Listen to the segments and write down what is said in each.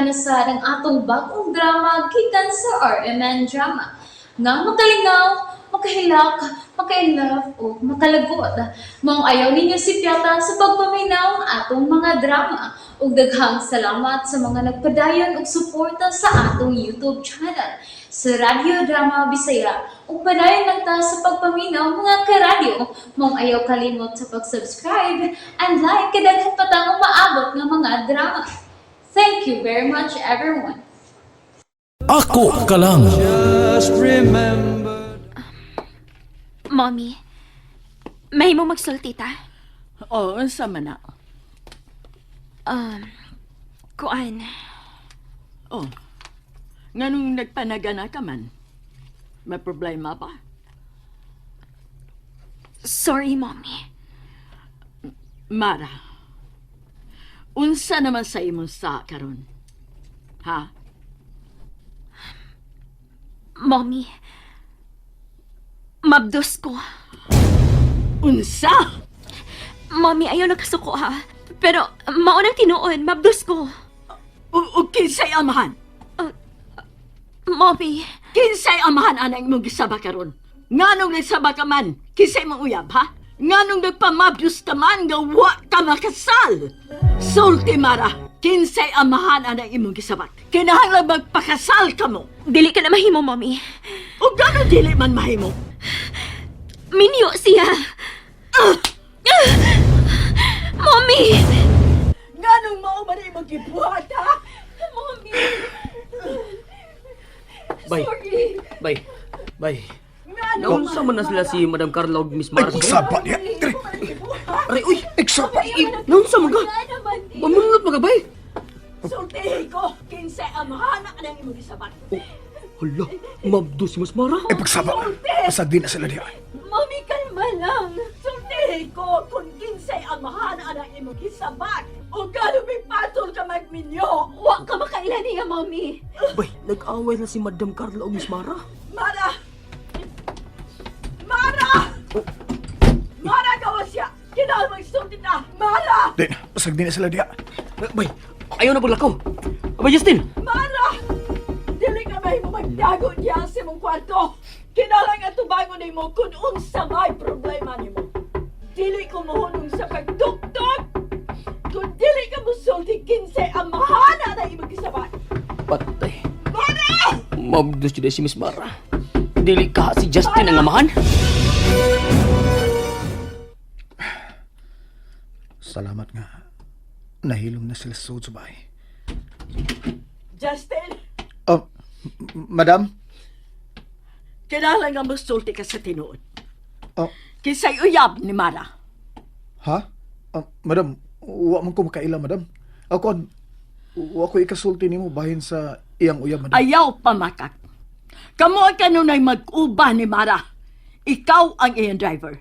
na sad ang atong bagong drama gikan sa RMN Drama. Nga makalingaw, makahilak, maka-inlove o makalagot. Maong ayaw ninyo sipyata sa pagpaminaw ang atong mga drama. Ug daghang salamat sa mga nagpadayon og suporta sa atong YouTube channel sa Radyo Drama Bisaya. Ug padayon lang ta sa pagpaminaw, mga karadyo. Maong ayaw kalimot sa pag-subscribe and like kay daghan pa tang umaabot nga mga drama. Thank you very much, everyone. Ako ka lang. Just remember. Mommy, may mo magsulti ta? Oo, unsa man na? Kuan, Oh. Nganong nagpanagana ka man? May problema ba? Sorry, Mommy. Mara. Unsa naman sa imong sa karon? Ha? Mommy, mabdos ko. Unsa? Mommy, ayaw nakasuko ha. Pero maunang tinuon, mabdos ko. O kinsay amahan? Mommy, Kinsay amahan anang imong gisaba karon? Nganong nagsaba ka man? Kinsay imong uyab, ha? Nganong nagpamabdos ka man nga wa ka makasal? Sulti, Mara. Kinsay amahan anang imong gisabat? Kinahanglan magpakasal ka mo. Dili ka na mahimo, Mommy. O gano'n dili man mahimo? Minyo siya. Mommy! Nganong mao man imong gibuhat, ha? Mommy! Bay. Bay. Bay. Nganong Naunsa man na sila si Madam Carla ug Miss Mara? Ay, saba niya. Diri. Aray, uy! Igsaba. Naunsa man ka? Mamunot man ka, bay? Sultihi ko, kinsay amahan anang imong gisabat. Oh, hala, mabdo si Miss Mara. Ay, pagsaba. Pasag di na sila diha. Mommy, kalma lang. Sultihi ko kung kinsay amahan anang imong gisabat. O gano'n may patol ka magminyo. Wa ka makaila niya, Mommy. Bay, nag-away na si Madam Carla ug Miss Mara. Mara! Mara! Mara, gawas siya! Kinahanglan magsulti na! Mara! Di na. Pasag di na sila diha. Bay, ayaw na paglakaw. Abay, Justin! Mara! Dili ka mahimo magdago diya sa imong kwarto. Kinahanglan nga tubangon nimo kung unsa may problema nimo. Dili ko mohunong sa pagdukdok. Kung dili ka mosulti kinsay amahana na imong gisabat. Patay. Mara! Mabdo siya si Miss Mara. Dili ka si Justin ang amahan? Salamat nga. Nahilom na sila sa sud sa bahay. Justin, Oh, madam? kinahanglan nga mosulti ka sa tinuod. Oh, Kinsay uyab ni Mara. ha? Oh, madam, wa man ko makaila, madam. Ako, wa ko ikasulti nimo bahin sa iyang uyab, madam. Ayaw pamakak. Kamo ang kanunay mag-uba ni Mara. Ikaw ang iyang driver.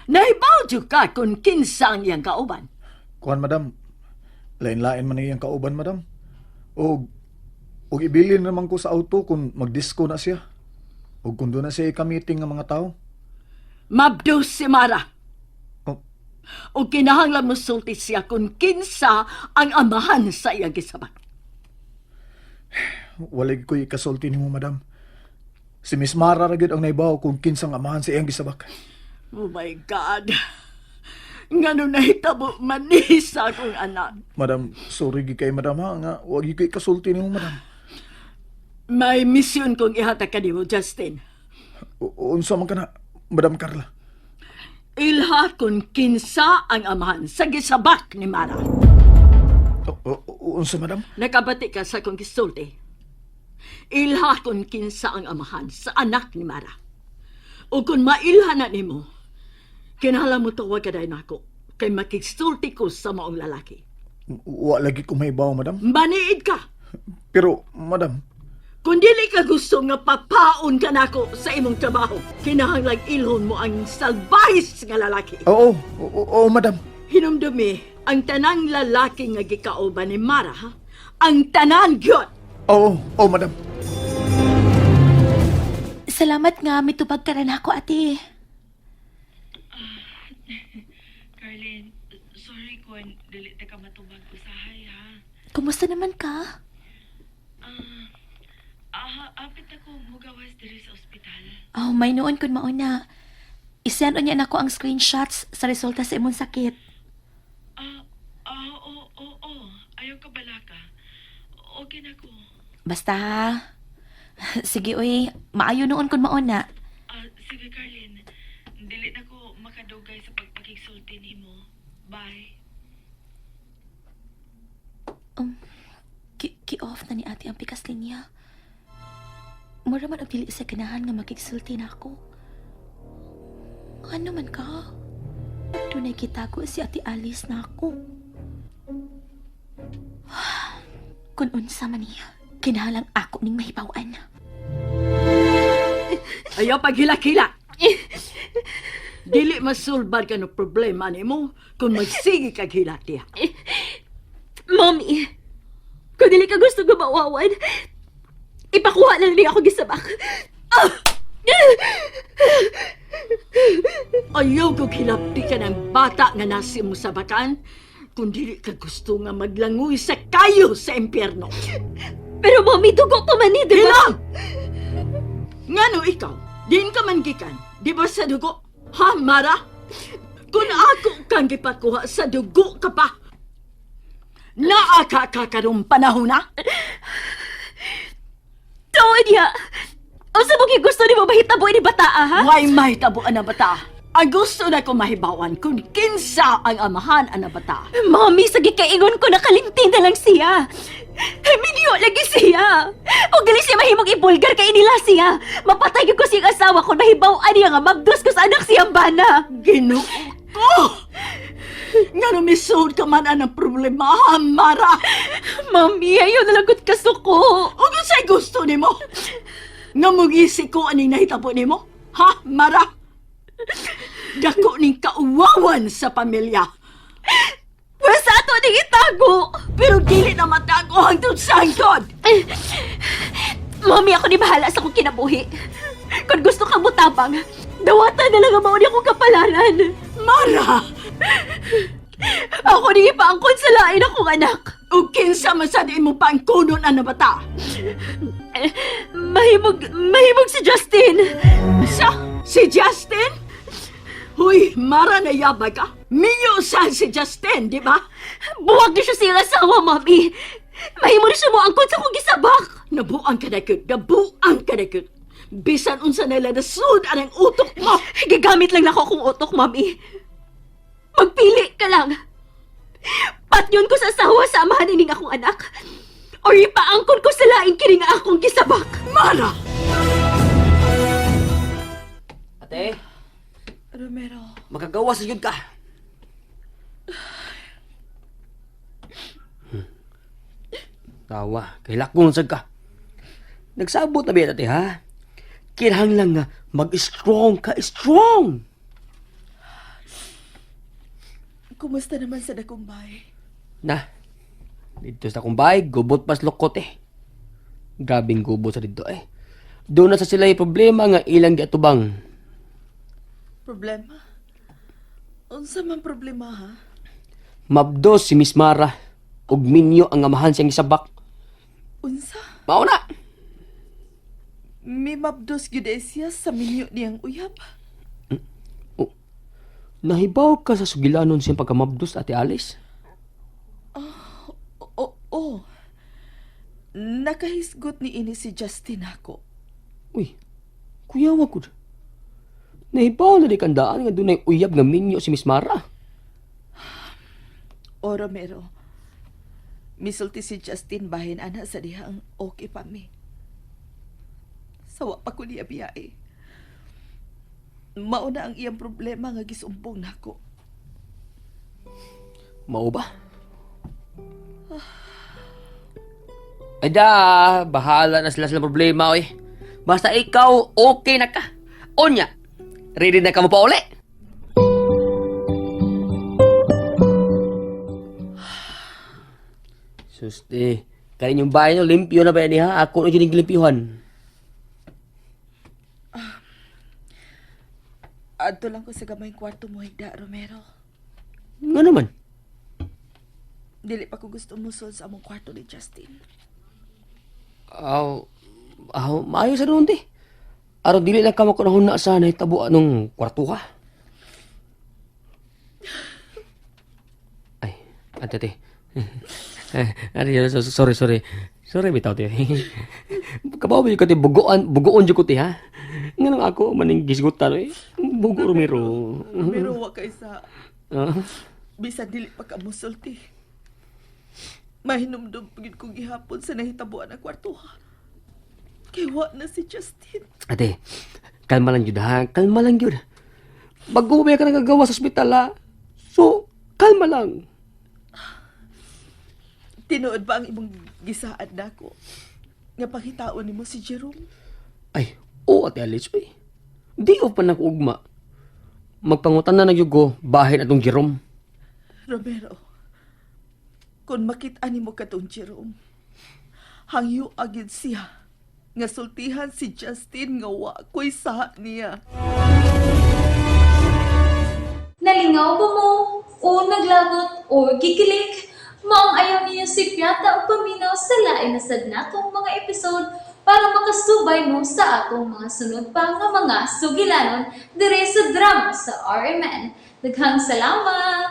Nahibaw jud ka kung kinsa ang iyang kauban. Kuan, madam. Lain-lain man iyang kauban, madam. Og ibilin naman ko sa auto kung magdisco na siya. Og kung doon na siya ika-meeting ng mga tao. Mabdos si Mara. Oh, O kinahanglan mo sulti siya kung kinsa ang amahan sa iyang gisabat. Wala gyud ko'y ikasulti nimo, madam. Si Miss Mara ra gyud ang naibaw kung kinsang amahan sa iyang gisabak. Oh my God. Ngano nahitabo man ni sa akong anak. Madam, sorry gyud kay madam ha nga wa gyud ko'y ikasulti nimo, madam. May misyon kong ihatag kanimo, Justin. Unsa man kana, Madam Carla? Ilha kung kinsa ang amahan sa gisabak ni Mara. Unsa, madam? Nakabati ka sa akong gisulti. Ilha kung kinsa ang amahan sa anak ni Mara. O kung mailha na nimo, kinahanglan mo tawag ka dahil nako kay makigsulti ko sa maong lalaki. Wa lagi ko mahibaw, madam. Maniid ka. Pero, madam, Kung dili ka gusto nga papaon ka nako sa imong trabaho, kinahanglan ilhon mo ang salbahis nga lalaki. Oo, oo, oo, madam. Hinumdumi, ang tanang lalaki nga gikauban ni Mara, ha? Ang tanan gyud. Oo, oo, madam. Salamat nga, mitubag ka na ako, ate. Carlin, sorry kung dili ta ka matubag usahay ha. Kumusta naman ka? Apit ako mugawas diri sa ospital. Oh, may noon kun mauna. Isend niya nako ang screenshots sa resulta sa imong sakit. Ah, oo, oo, oo. Ayaw ka balaka. Okay na ko. Basta ha. Sige uy, maayo noon kun mauna. Sige, Carlin. Dili na ko makadugay sa pagpakigsulti nimo. Bye. Ki-off na ni ate ang pikas linya. Mura man og dili sa ganahan nga makigsulti na ako. Ano man ka? Dunay kitago si Ate Alice na ako. Kung unsa man niya, kinahanglan ako ning mahibaw-an. Ayaw paghilak-hilak. Dili masulbad ka ng problema nimo kung magsige kag hilak diha. Mommy, kung dili ka gusto gumawawan, ipakuha na lang ako gisabak. Ah! Ayaw ko hilapti ka ng bata nga nasi mo sa bakan kung dili ka gusto nga maglangoy sa kayo sa impyerno. Pero mommy, dugo pa man ni, di ba? Hilang! Ngano ikaw? Din ka man gikan, di ba sa dugo? Ha, Mara? Kung ako kang gipakuha sa dugo ka pa, naa ka ka karong panahon na? Tuod niya! Unsa mo gusto nimo mahitabo ini bata, ha? Way mahitabo ang bata. Ang gusto na ko mahibawan kung kinsa ang amahan ang bata. Mommy, sa gikaingon ko nakalinting na lang siya. Minyo lagi siya. Og dili siya mahimong ibulgar kay nila siya. Mapatay gyud ko siyang asawa kung mahibaw-an niya nga mabdos ko sa anak siyang bana. Ginoo ko! Nga numisod ka man ang problema, ha, Mara. Mommy, ayaw na lang gud kasuko. O kung sa'y gusto nimo? Nga mugisi ko aning nahitabo nimo? Ha, Mara? Dako ning kauwawan sa pamilya. Pwes ato ning itago. Pero dili na matago hangtod sa hangtod. Mommy, ako ni bahala sa akong kinabuhi. Kung gusto ka mo tabang, dawatan na lang ang mauni akong kapalaran. Mara! Ako ni ipaangkon sa lain akong anak. O kinsa man sad imo pangkunon ang bata? Mahimog si Justin. Sa? Si Justin? Huy, Mara na yabag ka. Minyo sa si Justin, di ba? Buwag na siya siyang asawa, Mami. Mahimo na siya mo angkon sa akong gisabak. Nabuang ka na gyud, nabuang ka na gyud. Bisan unsa nila nasud ang utok mo. Gigamit lang nako akong utok, Mami. Magpili ka lang. Patyon ko sa asawa sa amahan ining akong anak. Or ipaangkon ko sa laing kining akong gisabak. Mara! Ate, Romero, makagawa sa yun ka. Tawa, kailakon sad ka. Nagsabot na ba ate ha? Kinahanglan nga mag-strong ka, strong. kumusta naman sa dakumbay? Na, dito sa kumbay, gubot pas lukot eh. Grabing gubot sa dito eh. Doon na sa sila yung problema nga ilang giatubang. Problema? Unsa man problema ha? Mabdos si Miss Mara ug minyo ang amahan siyang isabak. Unsa? Mao na. Mi mabdos gyud ay siya sa minyo niyang uyab. Oh, nahibaw ka sa sugilanon siyang pagkamabdos, Ate Alice? Oo. Oh, Nakahisgot ni ini si Justin ako. Uy, kuya wag ko. Nahibaw na di kandaan nga dunay uyab nga minyo si Miss Mara. O Romero, misulti si Justin bahin ana sa dihang okay pa mi. Sawa pa ko niya biyae. Mauna ang iyang problema nga gisumbong nako. Mao ba? Ay da, bahala na sila sa problema, oy. Basta ikaw, okay na ka. Onya, ready na ka mo pa uli. Suste, kanin yung bahay nyo, limpyo na ba yan, ha? Ako na yun yung limpyuhan. Adto lang ko sa gamay kwarto mo higda, Romero. Nga naman. Dili pa ko gusto musod sa among kwarto ni Justin. Aw, aw, maayo sa noon te. Aron dili lang ka makunahon na sa nahitabo anong kwarto ka. Ay, ate te. Ari, sorry, sorry. Sorry, bitaw te. Kabaw ko te, bugoan, bugoon jud ko te ha. Nganong ako maning gisgutan eh. Bugo Romero. Pero wa kay sa Ah, bisan dili pa ka musulti. Mahinumdum pagid ko gihapon sa nahitabuan ang kwarto ha. Kay wa na si Justin. Ate, kalma lang jud ha. Kalma lang jud. Bago ba ka nagagawa sa ospital ha? So, kalma lang. Tinuod ba ang imong gisaad nako? Nga pangitaon nimo si Jerome? Ay, oo Ate Alice, uy. Di ko pa ugma. Magpangutan na nagyug ko, bahin atong Jerome. Romero, kung makita nimo katong Jerome, hangyo agid siya nga sultihan si Justin nga wa ko'y saha niya. Nalingaw ba mo? O naglagot o gikilig? Maong ayaw niyo si Piata o paminaw sa lain na sad natong mga episode para makasubay mo sa atong mga sunod pa nga mga sugilanon dire sa drama sa RMN. Daghang salamat!